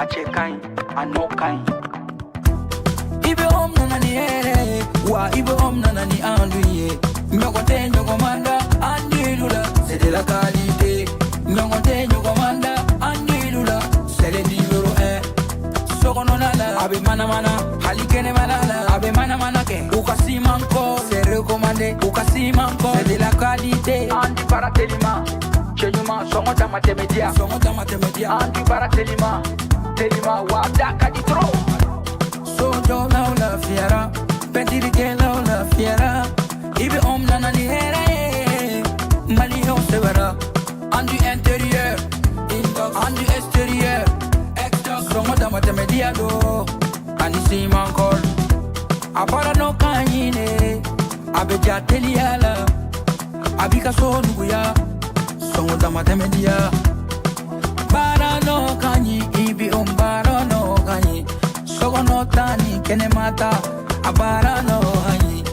A cɛ ka ɲi, a nɔ ka ɲi. I bɛ om nana ni hɛrɛ ye wa, i bɛ om nana ni andu ye. Ɲɔgɔn tɛ ɲɔgɔn man da andilu la, c'est de la qualité. Ɲɔgɔn tɛ ɲɔgɔn man da andilu la, c'est le numéro 1. Sokɔnɔna la, a bɛ manamana, hali kɛnɛmana la, a bɛ manamana kɛ. U ka siman kɔ, c'est recommandé. U ka siman kɔ, c'est de la qualité. An di baara telima, cɛ ɲuman, sɔngɔ dama tɛmɛ diya, sɔngɔ dama tɛmɛ diya. An di baara telima telima wa, da ka di trop. Sojɔlaw lafiyara, pɛntirikɛlaw lafiyara. I bɛ om nana ni hɛrɛ ye, maliyɛnw sɛbɛra. An du intérieur, an du extérieur, sɔngɔ dama tɛmɛ diya do ani siman kɔl. A baara nɔ ka ɲi, a bɛ ja teliya la, a b'i ka so nuguya, sɔngɔ dama tɛmɛ diya. Baara nɔ ka ɲi, i bi o baara nɔ ka ɲi, sokɔnɔ ta ni kɛnɛma ta, a baara nɔ ka ɲi.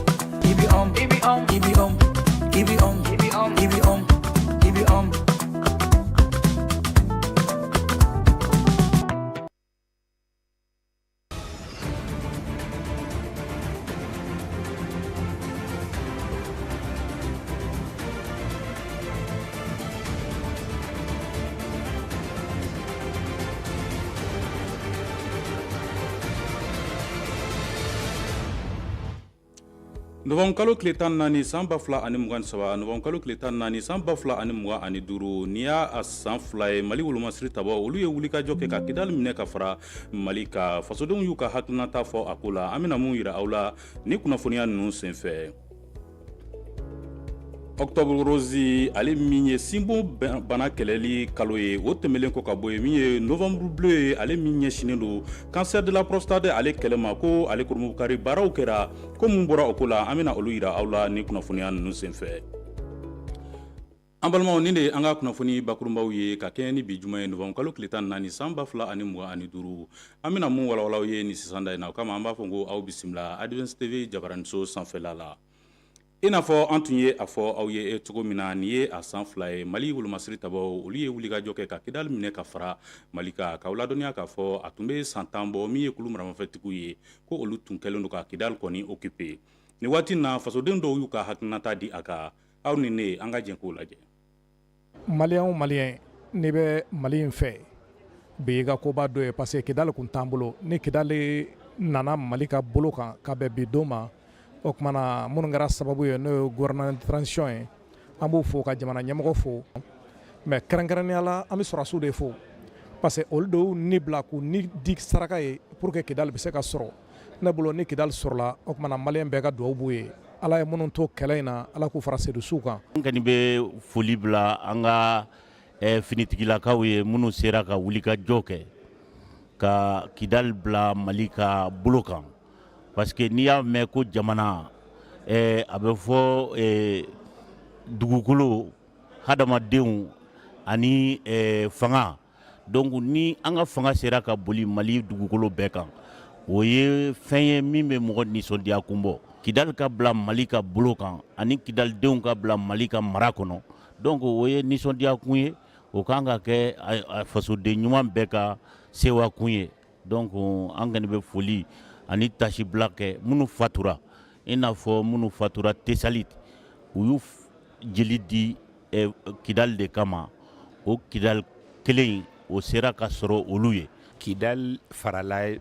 I bi om, i bi om, i bi om, i bi om, i bi om, i bi om, i bi om. Nowanburukalo tile 14 san 2023, nowanburukalo tile 14 san 2025, n'i y'a san 2 ye, Mali wolomasiri tabaw olu ye wulikajɔ kɛ ka Kidali minɛ ka fara Mali kan. Fasodenw y'u ka hakilinata fɔ a ko la. An bɛna mun yira aw la ni kunnafoniya ninnu senfɛ? Octobre rose, ale min ye sinbon bana kɛlɛli kalo ye, o tɛmɛlen kɔ ka bɔ yen, min ye novembre bleu ye, ale min ɲɛsinnen don cancer de la prostate ale kɛlɛ ma, ko ale kurunbonkari baaraw kɛra. Ko mun bɔra o ko la, an bɛna olu yira aw la ni kunnafoniya ninnu senfɛ. An balimaw, nin de ye an ka kunnafoni bakurunbaw ye ka kɛɲɛ ni bi juma ye, novembre kalo tile 14 san 2025. An bɛna mun walawala aw ye ni sisan da in na, o kama an b'a fɔ ko aw bisimila Advance TV jabaraniso sanfɛla la. I n'a fɔ an tun ye a fɔ aw ye cogo min na, nin ye a san 2 ye, Mali wolomasiri tabaw olu ye wulikajɔ kɛ ka Kidali minɛ ka fara Mali kan. K'aw ladɔnniya k'a fɔ a tun bɛ san 10 bɔ, min ye kulu maramafɛntigiw ye, ko olu tun kɛlen don ka Kidali kɔni occupé. Nin waati in na, fasoden dɔw y'u ka hakilinata di a kan. Aw ni ne, an ka jɛ k'o lajɛ. Maliyɛn o maliyɛn, n'i bɛ Mali in fɛ bi, i ka koba dɔ ye, parce que Kidali tun t'an bolo. Ni Kidali nana Mali ka bolo kan ka bɛn bi don ma, o tuma na minnu kɛra sababu ye, n'o ye gouvernement de transition ye, an b'u fo ka jamana ɲɛmɔgɔ fo. Mais kɛrɛnkɛrɛnnenya la, an bɛ sɔrɔdasiw de fo, parce que olu de y'u ni bila k'u ni di saraka ye pour que Kidali bɛ se ka sɔrɔ. Ne bolo, ni Kidali sɔrɔla, o tuma na maliyɛn bɛɛ ka dugawu b'u ye. Ala ye minnu to kɛlɛ in na, Ala k'u fara sedusuw kan. N kɔni bɛ foli bila an ka finitigilakaw ye, minnu sera ka wulikajɔ kɛ ka Kidali bila Mali ka bolo kan, parce que n'i y'a mɛn ko jamana, a bɛ fɔ dugukolo, hadamadenw ani fanga. Donc ni an ka fanga sera ka boli Mali dugukolo bɛɛ kan, o ye fɛn ye min bɛ mɔgɔ nisɔndiya kun bɔ. Kidali ka bila Mali ka bolo kan ani kidalidenw ka bila Mali ka mara kɔnɔ, donc o ye nisɔndiya kun ye. O kan ka kɛ fasoden ɲuman bɛɛ ka sewa kun ye. Donc an kɔni bɛ foli ani tasibila kɛ minnu fatura, i n'a fɔ minnu fatura Tesalit, u y'u jeli di Kidali de kama. O Kidali kelen, o sera ka sɔrɔ olu ye. Kidali farala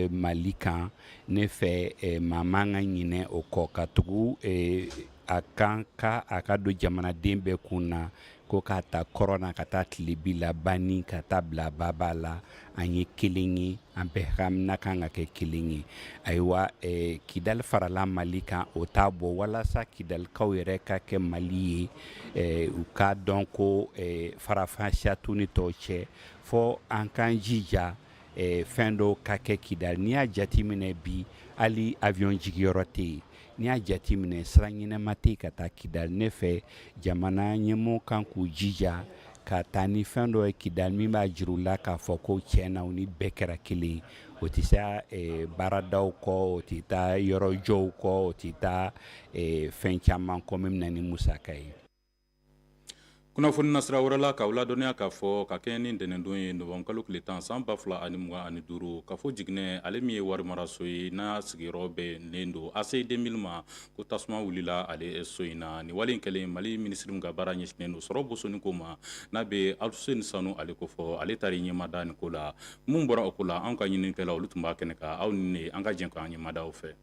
Mali kan, ne fɛ maa man ka ɲinɛ o kɔ, ka tugu a kan ka a ka don jamanaden bɛɛ kun na ko k'a ta kɔrɔn na ka taa tilebi la, bani ka taa bila baba la, an ye kelen ye, an bɛɛ hamina kan ka kɛ kelen ye. Ayiwa, Kidali farala Mali kan, o t'a bɔ walasa kidalikaw yɛrɛ ka kɛ Mali ye, u k'a dɔn ko faranfasiya t'u ni tɔw cɛ, fɔ an k'an jija fɛn dɔw ka kɛ Kidali. N'i y'a jateminɛ bi, hali avion jigiyɔrɔ tɛ yen. N'i y'a jateminɛ, sira ɲɛnama tɛ ka taa Kidali. Ne fɛ, jamana ɲɛmɔgɔ kan k'u jija ka taa ni fɛn dɔ ye Kidali min b'a jira u la k'a fɔ ko tiɲɛ na u ni bɛɛ kɛra kelen ye. O tɛ se baaradaw kɔ, o tɛ taa yɔrɔjɔw kɔ, o tɛ taa fɛn caman kɔ min bɛ na ni musaka ye. Kunnafoni nasira wɛrɛ la, k'aw ladɔnniya k'a fɔ ka kɛɲɛ ni ntɛnɛndon ye, novembre kalo tile 10 san 2025, kafo jiginɛ, ale min ye wari maraso ye, n'a sigiyɔrɔ bɛnnen don ACI 2000 ma, ko tasuma wulila ale so in na. Nin wale in kɛlen, Mali minisiri min ka baara ɲɛsinnen don sɔrɔ bosoni ko ma, n'a bɛ Aluseni Sanu ale ko fɔ, ale taara i ɲɛmada nin ko la. Mun bɔra o ko la, anw ka ɲininikɛlaw, olu tun b'a kɛnɛ kan. Aw ni ne, an ka jɛ k'an ɲɛmada o fɛ.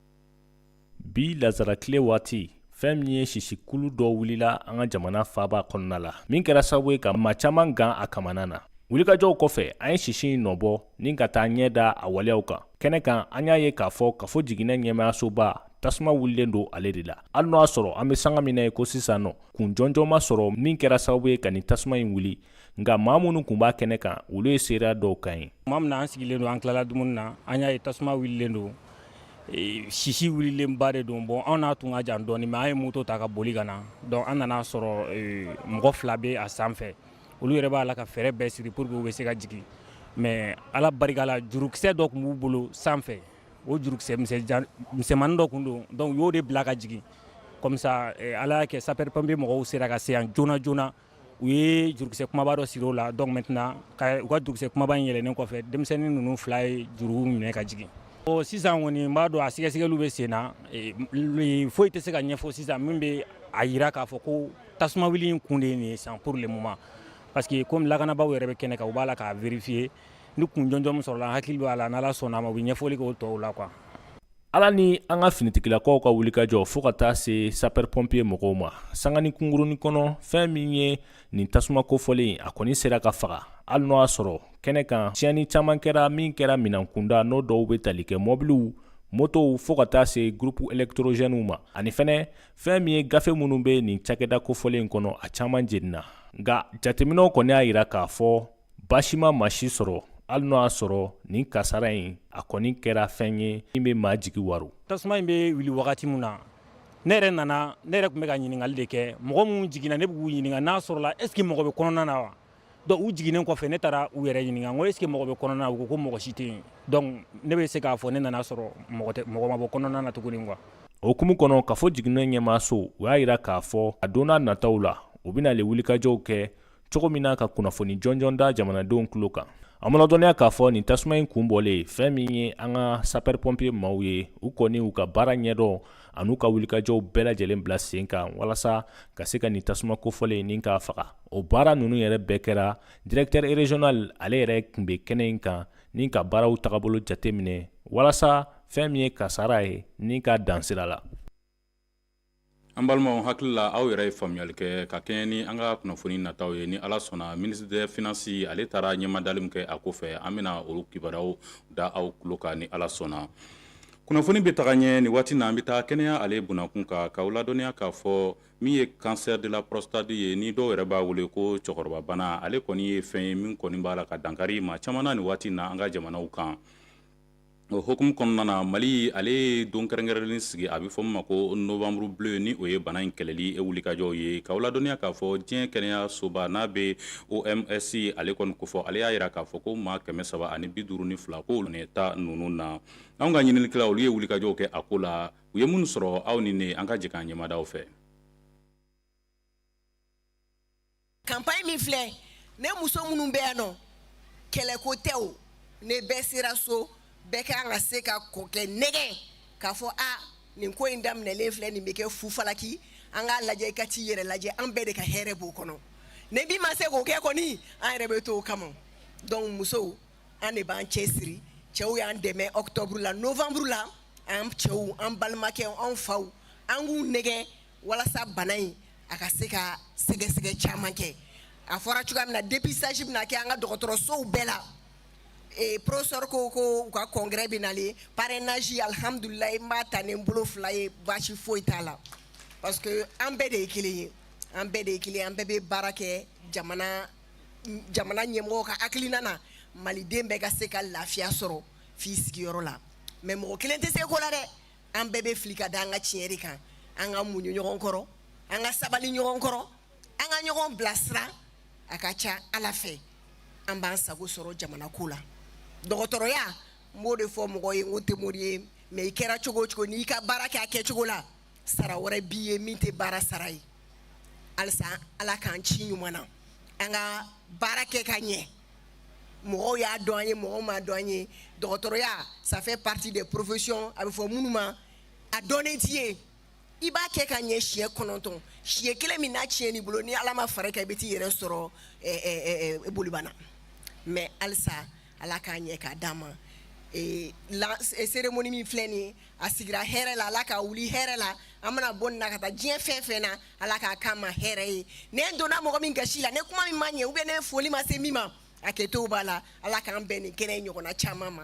Bi lazarakile waati, fɛn min ye sisikulu dɔ wulila an ka jamana faaba kɔnɔna la, min kɛra sababu ye ka maa caman gan a kamana na. Wulikajɔw kɔfɛ, an ye sisi in nɔbɔ ni ka taa ɲɛ da a waleyaw kan. Kɛnɛ kan, an y'a ye k'a fɔ kafo jiginɛ ɲɛmaayasoba tasuma wulilen don ale de la. Hali n'o y'a sɔrɔ an bɛ sanga min na ye ko sisan nɔ, kun jɔnjɔn ma sɔrɔ min kɛra sababu ye ka nin tasuma in wuli, nka maa minnu tun b'a kɛnɛ kan, olu ye seereya dɔw k'an ye. Tuma min na an sigilen don, an tilala dumuni na, an y'a ye tasuma wulilen don, sisi wulilenba de don. Bon, anw n'a tun ka jan dɔɔni, mais an ye moto ta ka boli ka na. Donc an nana sɔrɔ mɔgɔ fila bɛ a sanfɛ, olu yɛrɛ b'a la ka fɛɛrɛ bɛɛ siri pour que u bɛ se ka jigin. Mais Ala barika la, jurukisɛ dɔ tun b'u bolo sanfɛ, o jurukisɛ misɛnmanin dɔ tun don. Donc u y'o de bila ka jigin comme ça. Ala y'a kɛ, sapeur pompier mɔgɔw sera ka se yan joona joona, u ye jurukisɛ kumaba dɔ siri o la. Donc maintenant, ka u ka jurukisɛ kumaba in yɛlɛnnen kɔfɛ, denmisɛnnin ninnu fila ye juru minɛ ka jigin. O sisan kɔni, n b'a dɔn a sɛgɛsɛgɛliw bɛ sen na, foyi tɛ se ka ɲɛfɔ sisan min bɛ a yira k'a fɔ ko tasuma wuli in kun de ye nin ye sisan pour le moment, parce que comme lakanabaaw yɛrɛ bɛ kɛnɛ kan, u b'a la k'a vérifier. Ni kun jɔnjɔn min sɔrɔla, an hakili b'a la, n'Ala sɔnna a ma, u bɛ ɲɛfɔli kɛ o tɔw la quoi. Ala ni an ka finitigilakaw ka wulikajɔ, fo ka taa se sapeur pompier mɔgɔw ma, sangani kunkurunin kɔnɔ, fɛn min ye nin tasuma kofɔlen, a kɔni sera ka faga, hali n'o y'a sɔrɔ kɛnɛ kan tiɲɛni caman kɛra, min kɛra minan kunda, n'o dɔw bɛ tali kɛ mɔbiliw, motow, fo ka taa se groupe électrogènew ma, ani fɛnɛ fɛn min ye gafe minnu bɛ nin cakɛda kofɔlen kɔnɔ, a caman jenina. Nka jateminɛw kɔni y'a jira k'a fɔ baasi ma maa si sɔrɔ, hali n'o y'a sɔrɔ nin kasara in, a kɔni kɛra fɛn ye min bɛ maa jigi waro. Tasuma in bɛ wuli wagati min na, ne yɛrɛ nana, ne yɛrɛ tun bɛ ka ɲininkali de kɛ. Mɔgɔ minnu jiginna, ne bɛ k'u ɲininka n'a sɔrɔla est ce que mɔgɔ bɛ kɔnɔna na wa. Donc u jiginnen kɔfɛ, ne taara u yɛrɛ ɲininka, n ko est ce que mɔgɔ bɛ kɔnɔna na? U ko ko mɔgɔ si tɛ yen. Donc ne bɛ se k'a fɔ ne nana sɔrɔ mɔgɔ tɛ, mɔgɔ ma bɔ kɔnɔna na tuguni quoi. O hukumu kɔnɔ, kafo jiginɛ ɲɛmaaso, u y'a jira k'a fɔ a don n'a nataw la, u bɛna le wulikajɔw kɛ cogo min na ka kunnafoni jɔnjɔn da jamanadenw tulo kan. An mana dɔnniya k'a fɔ nin tasuma in kun bɔlen, fɛn min ye an ka sapeur pompier maaw ye, u kɔni u ka baara ɲɛdɔn an'u ka wulikajɔw bɛɛ lajɛlen bila sen kan walasa ka se ka nin tasuma kofɔlen nin k'a faga. O baara ninnu yɛrɛ bɛɛ kɛra, directeur régional ale yɛrɛ tun bɛ kɛnɛ in kan ni ka baaraw tagabolo jateminɛ walasa fɛn min ye kasara ye ni ka dan sira la. An balimaw, hakili la aw yɛrɛ ye faamuyali kɛ ka kɛɲɛ ni an ka kunnafoni nataw ye. Ni Ala sɔnna, ministre des finances, ale taara ɲɛmadali min kɛ a kɔfɛ, an bɛna olu kibaruyaw da aw tulo kan ni Ala sɔnna. Kunnafoni bɛ taga ɲɛ nin waati na, an bɛ taa kɛnɛya ale bunakun kan, k'aw ladɔnniya k'a fɔ min ye cancer de la prostate ye, ni dɔw yɛrɛ b'a wele ko cɛkɔrɔbabana, ale kɔni ye fɛn ye min kɔni b'a la ka dankari maa caman na nin waati na an ka jamanaw kan. O hukumu kɔnɔna na, Mali, ale ye don kɛrɛnkɛrɛnlen sigi, a bɛ fɔ min ma ko novembre bleu, ni o ye bana in kɛlɛli wulikajɔw ye. K'aw ladɔnniya k'a fɔ diɲɛ kɛnɛya soba, n'a bɛ OMS ale kɔni kofɔ, ale y'a jira k'a fɔ ko maa 352 ko olu ta ninnu na. Anw ka ɲininikɛlaw, olu ye wulikajɔw kɛ a ko la. U ye minnu sɔrɔ, aw ni ne, an ka jɛ k'an ɲɛmadaw fɛ. Campagne min filɛ ne, muso minnu bɛ yan nɔ, kɛlɛko tɛ o. Ne bɛɛ sera so, bɛɛ ka kan ka se ka kɔkɛ nɛgɛ k'a fɔ a nin ko in daminɛlen filɛ nin bɛ kɛ fufalaki. An k'a lajɛ i ka t'i yɛrɛ lajɛ, an bɛɛ de ka hɛrɛ b'o kɔnɔ. Ne bi ma se k'o kɛ kɔni, an yɛrɛ bɛ to o kama. Donc musow, an de b'an cɛ siri. Cɛw y'an dɛmɛ octobre la, novembre la, an cɛw, an balimakɛw, an faw, an k'u nɛgɛ walasa bana in a ka se ka sɛgɛsɛgɛ caman kɛ. A fɔra cogoya min na, dépistage bɛna kɛ an ka dɔgɔtɔrɔsow bɛɛ la. Professeur ko ko u ka congrès bɛ nalen, parrainage, alhamdulilayi, n b'a ta ni n bolo fila ye, baasi foyi t'a la, parce que an bɛɛ de ye kelen ye, an bɛɛ de ye kelen ye, an bɛɛ bɛ baara kɛ jamana jamana ɲɛmɔgɔw ka hakilina na, maliden bɛɛ ka se ka lafiya sɔrɔ f'i sigiyɔrɔ la. Mais mɔgɔ kelen tɛ se ko la dɛ, an bɛɛ bɛ fili ka da an ka tiɲɛ de kan. An ka muɲu ɲɔgɔn kɔrɔ, an ka sabali ɲɔgɔn kɔrɔ, an ka ɲɔgɔn bilasira. A ka ca Ala fɛ, an b'an sago sɔrɔ jamana ko la. Dɔgɔtɔrɔya, n b'o de fɔ mɔgɔ ye, n ko tɛ mori ye, mais i kɛra cogo o cogo, n'i ka baara kɛ a kɛcogo la, sara wɛrɛ b'i ye min tɛ baara sara ye. Halisa Ala k'an ci ɲuman na, an ka baara kɛ ka ɲɛ. Mɔgɔw y'a dɔn an ye, mɔgɔw m'a dɔn an ye, dɔgɔtɔrɔya, ça fait partie des professions a bɛ fɔ minnu ma a dɔnnen t'i ye. I b'a kɛ ka ɲɛ siɲɛ 9, siɲɛ kelen min n'a tiɲɛn'i bolo, ni Ala ma fara i kan, i bɛ t'i yɛrɛ sɔrɔ bolibana. Mais halisa Ala k'a ɲɛ k'a d'an ma. Cérémonie min filɛ nin ye, a sigira hɛrɛ la, Ala k'a wuli hɛrɛ la. An mana bɔ nin na ka taa diɲɛ fɛn fɛn na, Ala k'a k'an ma hɛrɛ ye. Ne donna mɔgɔ min gasi la, ne kuma min ma ɲɛ ou bien ne foli ma se min ma, a kɛtow b'a la. Ala k'an bɛn nin kɛnɛ ɲɔgɔnna caman ma.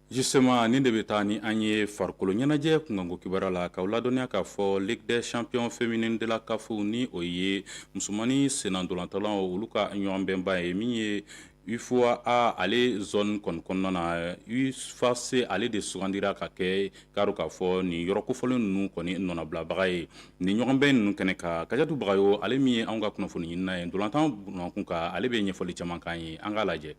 Justement, nin de bɛ taa ni an ye farikolo ɲɛnajɛ kunkanko kibaruya la, k'aw ladɔnniya k'a fɔ Ligue des champions féminine de la CAF, ni o ye musomannin sennantolatannaw olu ka ɲɔgɔnbɛnba ye, min ye UFOA A ale zone kɔni kɔnɔna na, USFAS ale de sugandira ka kɛ k'a k'a fɔ nin yɔrɔ kofɔlen ninnu kɔni nɔnabilabaga ye nin ɲɔgɔnbɛn ninnu kɛnɛ kan. Kajatu Bagayo, ale min ye anw ka kunnafoni ɲinina ye ntolantan kun kan, ale bɛ ɲɛfɔli caman k'an ye. An k'a lajɛ.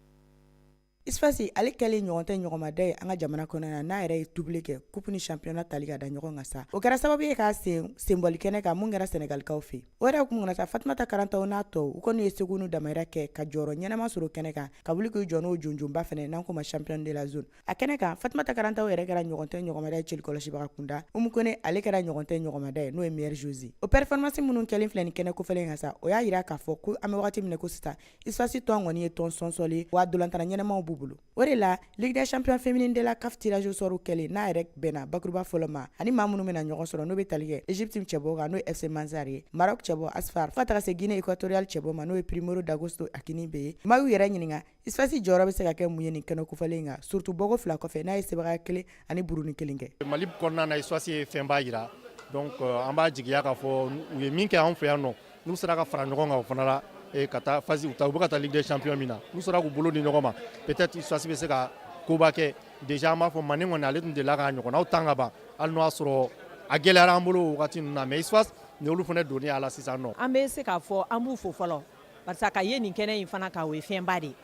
USFAS ale kɛlen ɲɔgɔn tɛ ɲɔgɔnmada ye an ka jamana kɔnɔna na, n'a yɛrɛ ye doublé kɛ, coupe ni championnat tali ka da ɲɔgɔn kan sa, o kɛra sababu ye k'a sen senbɔli kɛnɛ kan mun kɛra Senegalikaw fɛ. O yɛrɛ kun kɔnɔ sa, Fatumata Karantaw n'a tɔw, u kɔni ye seko n'u damayira kɛ ka jɔyɔrɔ ɲɛnama sɔrɔ kɛnɛ kan, ka wuli k'u jɔ n'o jonjonba fɛnɛ n'an k'o ma champion de la zone. A kɛnɛ kan, Fatumata Karantaw yɛrɛ kɛra ɲɔgɔn tɛ ɲɔgɔnmada ye celu kɔlɔsibaga kunda. Umu Kone ale kɛra ɲɔgɔn tɛ ɲɔgɔnmada ye, n'o ye meilleure joueuse. O performance minnu kɛlen filɛ nin kɛnɛ kofɔlen kan sa, o y'a yira k'a fɔ ko an bɛ wagati min na ko sisan, USFAS tɔn kɔni ye tɔn sɔnsɔli wa ntolantana ɲɛnamaw b'u bolo. O de la Ligue des champions féminine de la CAF tirage au sort kɛlen, n'a yɛrɛ bɛnna bakuruba fɔlɔ ma, ani maa minnu bɛna ɲɔgɔn sɔrɔ, n'o bɛ tali kɛ Egypte cɛbɔ kan, n'o ye FC Mansar ye, Maroc cɛbɔ Asfar, fo ka taga se Guinée équatoriale cɛbɔ ma, n'o ye Primero d'Agosto Akini be ye. Maa y'u yɛrɛ ɲininka, USFAS jɔyɔrɔ bɛ se ka kɛ mun ye nin kɛnɛ kofɔlen kan, surtout bɔko 2 kɔfɛ, n'a ye sebagaya 1 ani buruni 1 kɛ. Mali kɔnɔna na, USFAS ye fɛnba jira. Donc an b'a jigiya k'a fɔ u ye min kɛ anw fɛ yan nɔ, n'u sera ka fara ɲɔgɔn kan o fana la ka taa phase, u bɛ ka taa Ligue des champions min na, n'u sera k'u bolo di ɲɔgɔn ma, peut-être USFAS bɛ se ka koba kɛ. Déjà an b'a fɔ Mane kɔni, ale tun delila k'a ɲɔgɔnnaw tan ka ban, hali n'o y'a sɔrɔ a gɛlɛyara an bolo o wagati ninnu na. Mais USFAS ni olu fana donnen a la sisan nɔ. An bɛ se k'a fɔ an b'u fo fɔlɔ, parce que ka ye nin kɛnɛ in fana kan, o ye fɛnba de ye.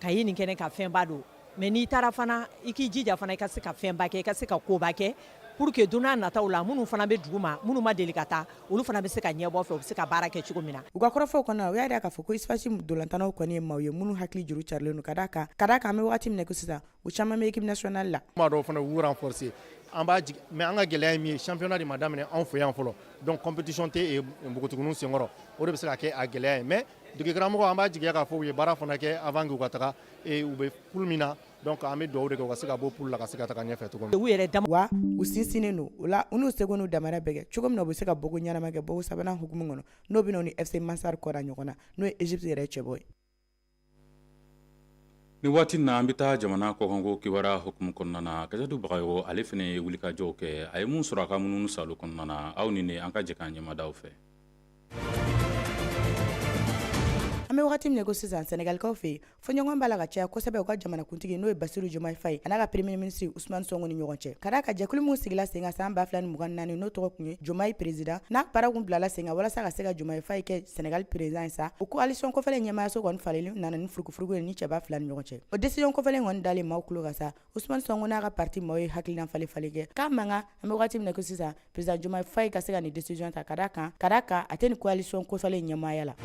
Ka ye nin kɛnɛ kan, fɛnba don. Mais n'i taara fana, i k'i jija fana, i ka se ka fɛnba kɛ, i ka se ka koba kɛ, pour que don n'a nataw la, minnu fana bɛ dugu ma, minnu ma deli ka taa, olu fana bɛ se ka ɲɛbɔ fɛ, u bɛ se ka baara kɛ cogo min na. U ka kɔrɔfɔw kɔnɔ, u y'a jira k'a fɔ ko USFAS ntolantanaw kɔni ye maaw ye minnu hakili juru carilen don, ka d'a kan an bɛ wagati min na ko sisan, u caman bɛ équipe nationale la. Kuma dɔw fana u y'u renforcer, an b'a jigi. Mais an ka gɛlɛya ye min ye, championnat de ma daminɛ anw fɛ yan fɔlɔ, donc compétition tɛ npogotigininw senkɔrɔ, o de bɛ se ka kɛ a gɛlɛya ye. Mais degekaramɔgɔ, an b'a jigiya k'a fɔ u ye baara fana kɛ avant k'u ka taga, u bɛ poule min na. Donc an bɛ dugawu de kɛ u ka se ka bɔ poule la, ka se ka taga ɲɛfɛ cogo min. U yɛrɛ dama wa u sinsinnen don o la, u n'u seko n'u damayira bɛɛ kɛ cogo min na, u bɛ se ka bɔko ɲɛnama kɛ bɔko sabanan hukumu kɔnɔ, n'o bɛ n'o ni FC Mansar kɔra ɲɔgɔn na, n'o ye Egypte yɛrɛ cɛbɔ ye. Ni waati na, an bɛ taa jamana kɔkanko kibaruya hukumu kɔnɔna na. Kajatu Bagayogo, ale fana ye wulikajɔw kɛ, a ye mun sɔrɔ a ka munumunu salo kɔnɔna na? Aw ni ne, an ka jɛ k'an ɲɛmadaw fɛ. An bɛ wagati min ko sisan, Sɛnɛgalikaw fɛ yen, fɔɲɔgɔn b'a la ka caya kosɛbɛ u ka jamanakuntigi, n'o ye Basiru Jomayi Fayi, a n'a ka premier ministre Usumani Sɔnko ni ɲɔgɔn cɛ, ka d'a kan jɛkulu min sigila sen kan san 2024, n'o tɔgɔ tun ye Jomayi président, n'a baara kun bilala sen kan walasa ka se ka Jomayi Fayi kɛ Sɛnɛgali président ye sa, o coalition kofɔlen ɲɛmaayaso kɔni falenni nana ni furukufuruku ye ni cɛba fila ni ɲɔgɔn cɛ. O décision kofɔlen kɔni dalen maaw tulo kan sa, Usumani Sɔnko n'a ka parti maaw ye hakilina falen falen kɛ k'a man kan, an bɛ wagati min na ko sisan, président Jomayi Fayi ka se ka nin décision ta, ka d'a kan a tɛ nin coalition kofɔlen ɲɛmaaya la.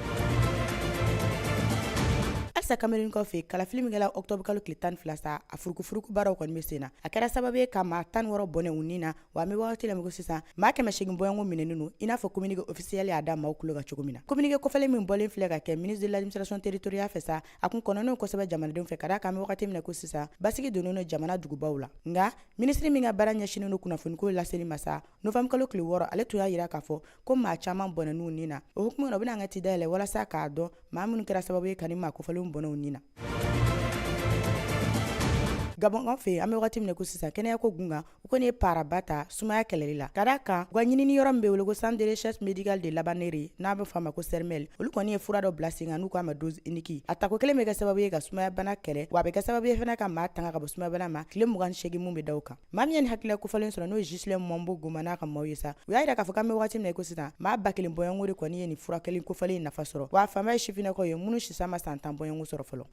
Halisa Cameroun fɛ, kalafili min kɛra octobre kalo tile 12 sa, a furukufuruku baaraw kɔni bɛ sen na. A kɛra sababu ye ka maa 16 bɔnɛ u ni na. Wa an bɛ wagati la ko sisan, maa 800 bɔɲɔgɔnko minɛnen don, i n'a fɔ communiqué officiel y'a da maaw tulo kan cogo min na. Communiqué kofɔlen min bɔlen filɛ ka kɛ ministre de l'administration territoriale fɛ sa, a kun kɔnɔnen kosɛbɛ jamanadenw fɛ, ka d'a kan an bɛ wagati min na ko sisan, basigi donnen don jamana dugubaw la. Nka minisiri min ka baara ɲɛsinnen don kunnafoniko laseli ma sa, novembre kalo tile 6, ale tun y'a jira k'a fɔ ko maa caman bɔnɛn'u ni na. O hukumu kɔnɔ, u bɛna enquête dayɛlɛ walasa k'a dɔn maa minnu kɛra sababu ye ka ni maa kofɔlenw bɔnɛ u ni na. Gabon fɛ, an bɛ wagati min na ko sisan, kɛnɛya ko gun kan, u kɔni ye paraba ta sumaya kɛlɛli la, ka d'a kan u ka ɲinini yɔrɔ min bɛ wele ko centre de recherche médicale de Labaneri, n'a bɛ fɔ a ma ko CERMEL, olu kɔni ye fura dɔ bila sen kan n'u k'a ma dose unique. A tako kelen bɛ kɛ sababu ye ka sumayabana kɛlɛ, wa a bɛ kɛ sababu ye fana ka maa tanga ka bɔ sumayabana ma tile 28 mun bɛ da o kan. Maa min ye nin hakilila kofɔlen sɔrɔ, n'o ye Ghislain Mombo Goma n'a ka maaw ye sa, u y'a jira k'a fɔ k'an bɛ wagati min na ko sisan, maa 1000 bɔɲɔgɔnko de kɔni ye nin furakɛli kofɔlen in nafa sɔrɔ, wa a fanba ye sifinnakaw ye minnu si san ma san 10 bɔɲɔgɔnko sɔrɔ fɔlɔ.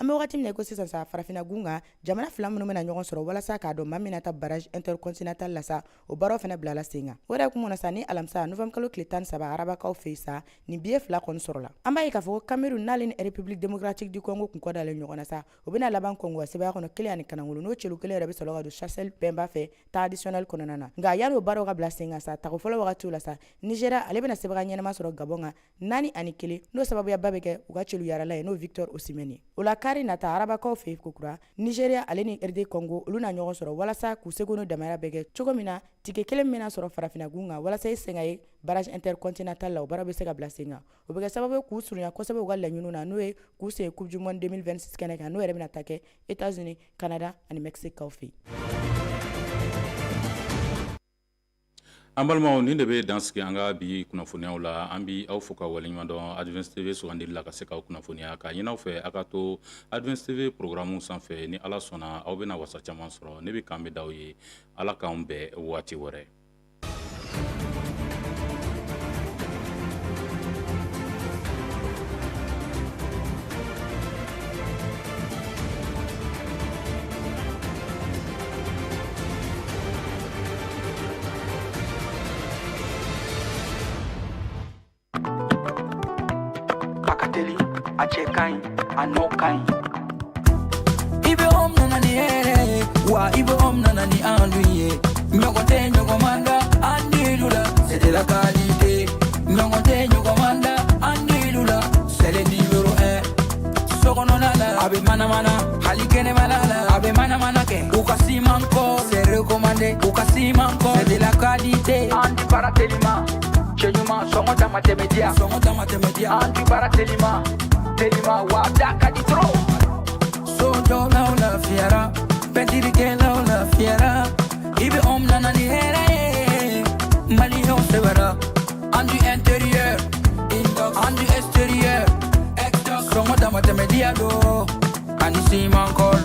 An bɛ wagati min na i ko sisan sa, farafinna gun kan, jamana fila minnu bɛna ɲɔgɔn sɔrɔ walasa k'a dɔn maa min na taa barrage intercontinental la sa, o baaraw fana bilala sen kan. O yɛrɛ kun kɔnɔ sa, ni alamisa novembre kalo tile 13 arabakaw fɛ yen sa, nin billet fila kɔni sɔrɔla. An b'a ye k'a fɔ ko Cameroun n'ale ni République démocratique du Congo kun kɔ dalen ɲɔgɔn na sa, o bɛna laban Congo ka sebaaya kɔnɔ 1-0. N'o celu kelen yɛrɛ bɛ sɔrɔ ka don Chancel Mbemba fɛ temps additionnel kɔnɔna na. Nka yanni o baaraw ka bila sen kan sa, tako fɔlɔ wagatiw la sa, Nigeria ale bɛna sebaaya ɲɛnama sɔrɔ Gabon kan 4-1, n'o sababuyaba bɛ kɛ u ka celu yarala ye, n'o Victor Osimhen ye. O la kari nata arabakaw fɛ yen kokura, Nigeria ale ni RD Congo olu na ɲɔgɔn sɔrɔ walasa k'u seko n'u damayira bɛɛ kɛ cogo min na ticket kelen min bɛna sɔrɔ farafinna gun kan walasa i sen ka ye barrage intercontinental la, o baara bɛ se ka bila sen kan. O bɛ kɛ sababu ye k'u surunya kosɛbɛ u ka laɲiniw na, n'o ye k'u sen Coupe du monde 2026 kɛnɛ kan, n'o yɛrɛ bɛna taa kɛ États-Unis, Canada ani Mexique kaw fɛ yen. An balimaw, nin de bɛ dan sigi an ka bi kunnafoniyaw la. An bɛ aw fo ka waleɲuman dɔn Advance TV sugandili la ka se k'aw kunnafoniya, k'a ɲini aw fɛ aw ka to Advance TV programme sanfɛ. Ni Ala sɔnna, aw bɛna wasa caman sɔrɔ. Ne bɛ kan bɛ d'aw ye. Ala k'an bɛn waati wɛrɛ. A ka teli, a cɛ ka ɲi, a nɔ ka ɲi. IBM nana ni hɛrɛ ye wa, IBM nana ni enduit ye. Ɲɔgɔn tɛ ɲɔgɔn man da enduit la, c'est de la qualité. Ɲɔgɔn tɛ ɲɔgɔn man da enduit la, c'est le numéro 1. Sokɔnɔna la a bɛ manamana, hali kɛnɛmana la a bɛ manamana kɛ. U ka ciment ko c'est recommandé, u ka ciment ko c'est de la qualité. Enduit baara telima, cɛ ɲuman, sɔngɔ dama tɛmɛ diya, sɔngɔ dama tɛmɛ diya. Enduit baara telima telima wa da ka di trop. Sojɔlaw lafiyara, pɛntirikɛlaw lafiyara, IBM nana ni hɛrɛ ye, maliyɛnw sɛbɛra. Enduit intérieur, enduit extérieur, sɔngɔ dama tɛmɛ diya don ani ciment colle.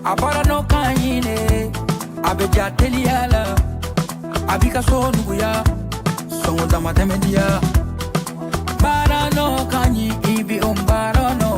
A baara nɔ ka ɲi ne, a bɛ ja teliya la, a b'i ka so nuguya, sɔngɔ dama tɛmɛ diya. Baara nɔ ka ɲi, IBM baara.